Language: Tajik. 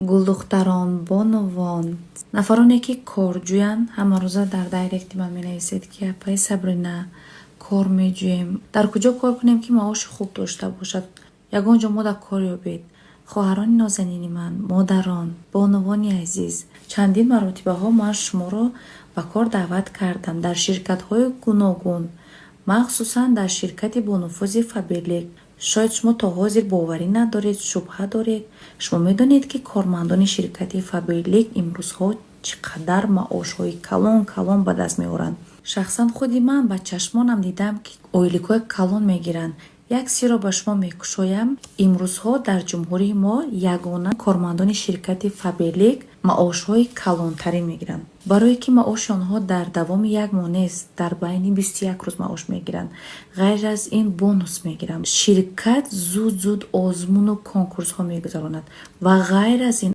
Гулдухтарон, бонувон, нафароне, ки корҷӯянд, ҳамарӯза дар дайректи ман менависед, ки: «Апаи Сабрина, кор меҷӯем, дар куҷо кор кунем, ки маоши хуб дошта бошад? Ягон ҷо мо дар кор ёбед». Хоҳарони нозанини ман, модарон, бонувони азиз, чандин маротибаҳо ман шуморо ба кор даъват кардам дар ширкатҳои гуногун, махсусан дар ширкати бонуфузи «Фаберлик». Шояд шумо то ҳозир боварӣ надоред, шубҳа доред. Шумо медонед, ки кормандони ширкати «Фаберлик» имрӯзҳо чӣ қадар маошҳои калон калон ба даст меоранд? Шахсан худи ман ба чашмонам дидам, ки ойликҳои калон мегиранд. Як сирро ба шумо мекушоям: имрӯзҳо дар ҷумҳурии мо ягона кормандони ширкати «Фаберлик» маошҳои калонтарин мегиранд, барое ки маоши онҳо дар давоми як моҳ нест, дар байни 21 рӯз маош мегиранд. Ғайр аз ин, бонус мегиранд. Ширкат зуд зуд озмуну конкурсҳо мегузаронад ва ғайр аз ин